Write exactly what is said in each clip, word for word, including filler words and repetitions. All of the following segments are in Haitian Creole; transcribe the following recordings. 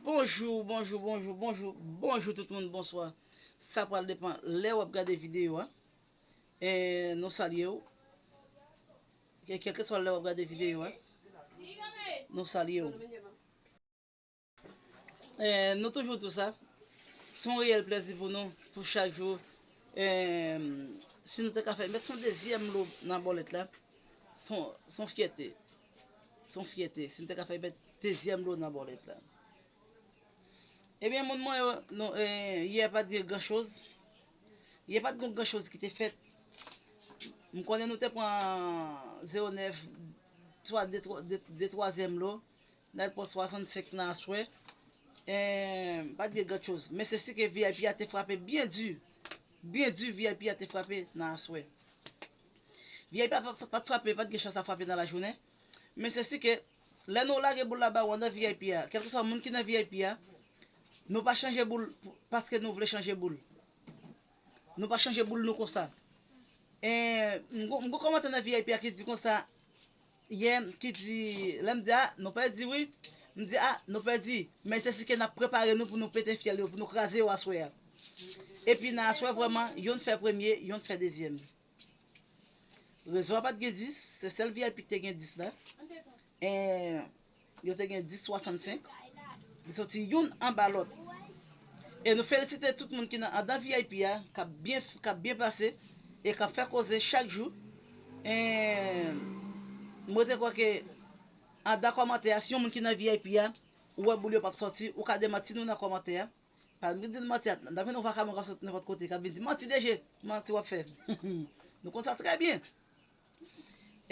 Bonjou, bonjou, bonjou, bonjou, bonjou tout moun, bonswa. Sa pral depann lè w ap gade videyo a. E, nou salye w. Ke, kèlkeswa lè w ap gade videyo a, nou salye w. E, nou toujou di w sa. Se yon reyèl plèzi pou nou, pou chak jou. E, si nou te ka fè, mèt se yon dezyèm lo nan bòlèt la, se yon, se yon fyète. Se yon fyète. Si nou te ka fè, mèt dezyèm lo nan bòlèt la. Ebyen, moun mwen yo, nou, e, yè pa t gen gran choz. Yè pa t gen gran choz ki te fèt. M konnen nou te pran zewo nèf, twa, de, twa, de, de twazyèm lo. N al pran swasannsenk nan aswè. E, pa t gen gran choz. Men se si ke V I P a te frape byen di. Byen di V I P a te frape nan aswè. V I P a pa, pa t frape, pa t gen chans a frape nan lajounen. Men se si ke lè nou lage boul la ba ou anndan V I P a, kèlkeswa moun ki nan V I P a, nou pa chanje boul pou, paske nou vle chanje boul. Nou pa chanje boul nou konsa. E, m gon, m gon kòmantè nan V I P a ki di konsa, yè, ki di, lè m di, a, nou pèdi wi. M di, a, nou pèdi. Men se si ke n ap prepare nou pou nou pete fyèl yo, pou nou kraze yo aswè a. Epi nan aswè, vrèman, yonn fè premye, yonn fè dezyèm. Rezo a pa t gen dis, se sèl V I P ki te gen dis la. E, yo te gen dis swasannsenk. Li soti youn anba lòt. E nou felisite tout moun ki nan anndan V I P a, k ap byen, k ap byen pase e k ap fè koze chak jou. E, mwen te kwè ke anndan kòmantè a, si yon moun ki nan V I P a, ou wè boul yo p ap sòti, ou ka demanti nou nan kòmantè a. Pa vin di n manti, n ap jwenn yon vakabon k ap sot nenpòt kote, k ap vin di, "Manti, D J, manti w ap fè." Nou konn sa trè byen.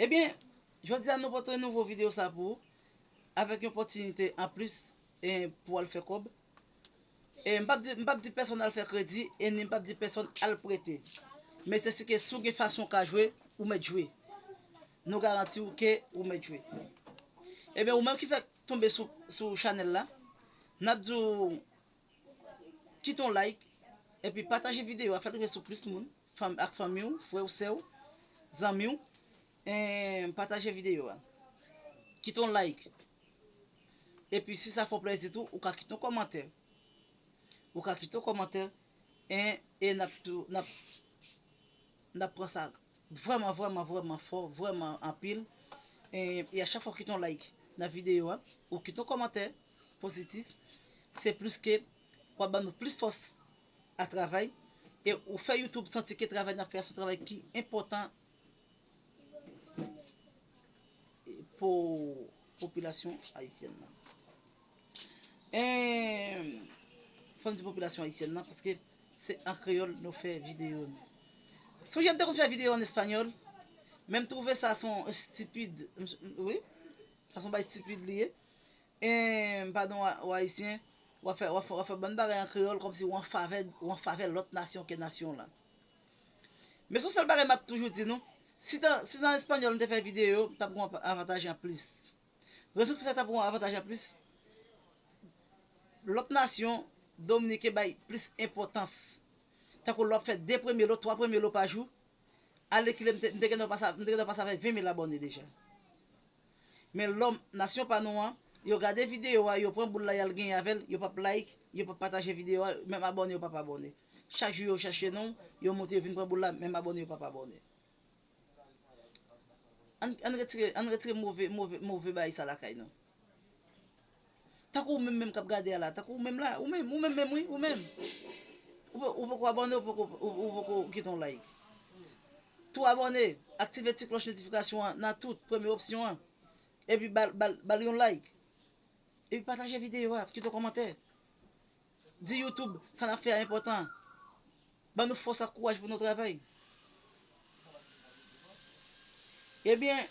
Ebyen, jodi a nou pote nouvo videyo sa pou ou, avèk yon opòtinite anplis, e, pou w al fè kòb. E m p ap di, m p ap di pèsonn al fè kredi, e ni m p ap di pèsonn al prete. Men se si ke si w gen fason w ka jwe, ou mèt jwe. Nou garanti w ke ou mèt jwe. Ebyen, ou menm ki fèk tonbe sou, sou chanèl la, n ap di w, kite yon like, epi pataje videyo a, fè l rive sou plis moun, fanm, ak fanmi w, frè w, sè w, zanmi w, e pataje videyo a. Kite yon like. Epi si sa fè w plèzi tou, ou ka kite yon kòmantè. Ou ka kite yon kòmantè, e, e n ap tou, n ap, n ap pran sa vrèman, vrèman, vrèman fò, vrèman anpil. E, e a chak fwa w kite yon like nan videyo a, ou kite yon kòmantè pozitif, se plis ke w ap ban nou plis fòs a travay, e ou fè YouTube santi ke travay n ap fè a se yon travay ki enpòtan pou popilasyon ayisyèn nan. E, fò m di popilasyon ayisyèn nan, paske se an kreyòl nou fè videyo nou. Sonje m te konn fè videyo an espanyòl, men m twouve sa se yon estipid, wi, sa se yon bagay estipid li ye. E, padon, w ayisyen, w ap fè, w ap fè, w ap fè bann bagay an kreyòl kòmsi w an favè, w an favè lòt nasyon ke nasyon w lan. Men se yon sèl bagay m ap toujou di nou, si nan, si nan espanyòl m te fè videyo, m t ap gen yon avantaj anplis. Rezon ki fè t ap gen yon avantaj anplis, lòt nasyon, Dominiken bay plis enpòtans. Tankou lè w ap fè de premye lo, twa premye lo pa jou, alèkile m te, m te gentan pase, m te gentan pase avèk ven mil abòne deja. Men lòm, nasyon pa nou an, yo gade videyo a, yo pran boul la, y al genyen avè l, yo p ap like, yo p ap pataje videyo a, menm abòne, yo p ap abòne. Chak jou yo chèche nou, yo monte, yo vin pran boul la, menm abòne, yo p ap abòne. Ann, ann retire, ann retire move, move, move bagay sa lakay nou. Tankou ou menm menm k ap gade a la, tankou ou menm la, ou menm, ou menm menm wi, ou menm. Ou po-, ou poko abòne, ou poko, ou, ou poko kite yon like. Tou abòne, aktive ti klòch notifikasyon an nan tout, premye opsyon an. Epi ba l, ba l, ba l yon like. Epi pataje videyo a, kite yon kòmantè. Di YouTube, sa n ap fè a enpòtan. Ban nou fòs ak kouraj pou nou travay. Ebyen,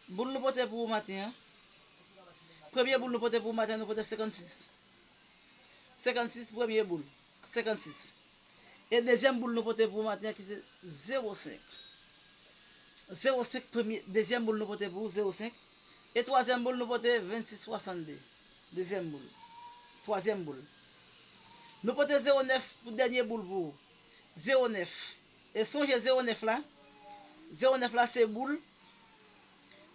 boul nou pote pou ou maten an. Premye boul nou pote pou ou maten an, nou pote senkannsis. Senkannsis, premye boul. Senkannsis. E dezyèm boul nou pote pou ou maten an, ki se zewo senk. Zewo senk, premye, dezyèm boul nou pote pou ou, zewo senk. E twazyèm boul nou pote vennsis swasannde. Dezyèm boul. Twazyèm boul. Nou pote zewo nèf pou dènye boul pou ou. Zewo nèf. E sonje zewo nèf la. Zewo nèf la se boul.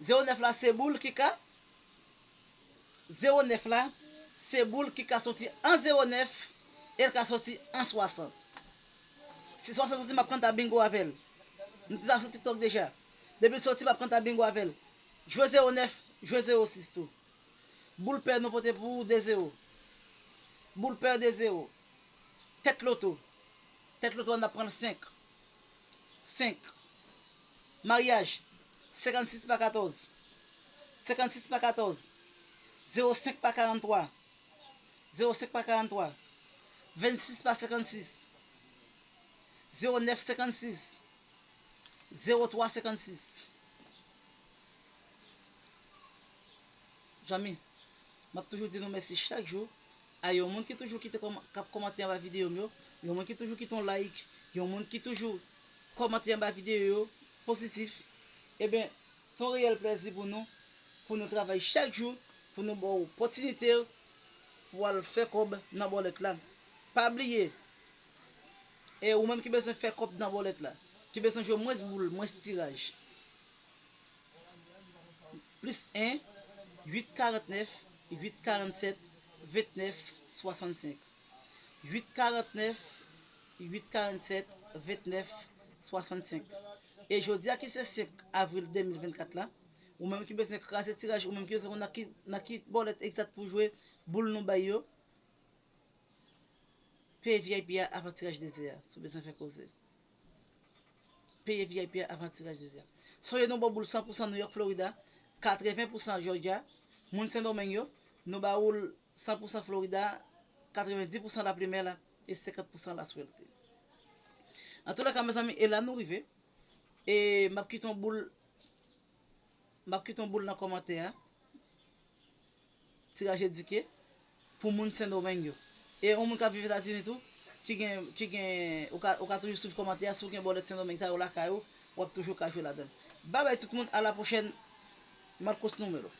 Zewo nèf la se boul ki ka. Zewo nèf la Se boul ki ka soti an zewo nèf e l ka soti an swasant. Si swasant soti, m ap kanta bingo avè l. M te sa sou TikTok deja. Depi l soti, m ap kanta bingo avè l. Jwe zewo nèf, jwe zewo sis tou. Boul pè nou pote pou ou de zewo. Boul pè de zewo. Tèt loto. Tèt loto a, n ap pran l senk. Senk. Maryaj, senkannsis pa katòz. Senkannsis pa katòz. Zewo senk pa karanntwa. Zewo senk pa karanntwa. Vennsis pa senkannsis. Zewo nèf senkannsis. Zewo twa senkannsis. Zanmi, m ap toujou di nou mèsi chak jou a yon moun ki toujou kite kòm-, k ap kòmante anba videyo m yo, yon moun ki toujou kite yon like, yon moun ki toujou kòmante anba videyo yo pozitif. Ebyen, se yon reyèl plèzi pou nou, pou nou travay chak jou, pou nou ba w opòtinite pou w al fè kòb nan bòlèt la. Pa bliye, e ou menm ki bezwen fè kòb nan bòlèt la, ki bezwen jwe mwens boul, mwens tiraj, plis en, uit karant nèf, uit karant sèt, vennèf swasannsenk. Uit karant nèf, uit karant sèt, vennèf swasannsenk. E jodi a ki se senk avril de mil vennkat la, ou menm ki bezwen kraze tiraj, ou menm ki bezwen konn nan ki, nan ki bòlèt egzat pou jwe boul nou bay yo, peye V I P a avan tiraj de zè a, si w bezwen fè koze. Peye V I P a avan tiraj de zè a. Sonje nou ba w boul san pou san New York, Florida, katreven pou san Georgia, moun Sendomeng yo, nou ba ou l san pou san Florida, katrevendis pou san La Primera e senkant pou san La Suerte. Antouleka, mezanmi, e la nou rive. E m ap kite yon boul, m ap kite yon boul nan kòmantè a. Tiraj edike pou moun Sendomeng yo. E yon moun k ap viv Etazini tou, ki gen, ki gen, ou ka, ou ka toujou swiv kòmantè a, si w gen bòlèt Sendomeng sa yo lakay ou, w ap toujou ka jwe ladan l. Babay tout moun, a la pwochèn, Marcos Numero.